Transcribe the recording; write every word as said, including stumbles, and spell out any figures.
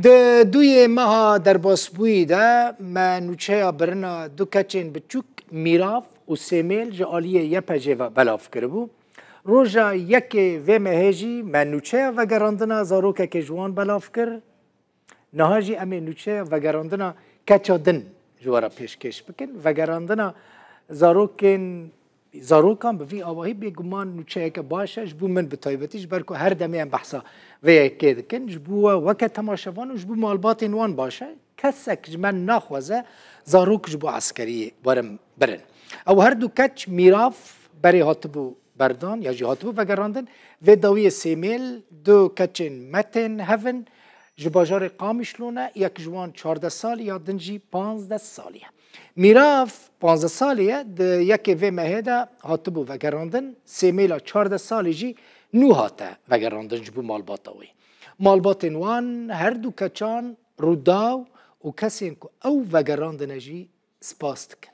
Di duyê meha derbasbûyî de me nûçeya birina du keçên biçûk Mîrav û Sêmêl ji aliyê Y P G ve belav kiribû. Roja yekê vê mehê jî me nûçeya vegerandina zarokekê ji wan belav kir. Niha jî em ê nûçeya vegerandina keça din ji we re pêşkêş bikin. Vegerandina zarokên, zarokan bi vî awahî bêguman nûçeyeke baş e, ji bo min bi taybetî, ji ber ku her demê em behsa vê yekê dikin. Ji bo we weke temaşevan û ji bo malbatên wan baş e. Kesek ji me naxwaze zarok ji bo eskeriyê werin birin. Ew her du keç Mîrav berê hatibû berdan ya jî hatibû vegerandin. Vê dawiyê Sêmêl du keçên me tên hev in, ji bajarê Qamişlo ne, yek ji wan çardeh salî ya din jî panzdeh salî ye. Mîrav panzdeh salî ye, di yekê vê mehê de hatibû vegerandin, Sêmêla çardeh salî jî nû hate vegerandin ji bo malbata wê. Malbatên wan her du keçan Rûdaw û kesên ku ew vegerandine jî spas dikin.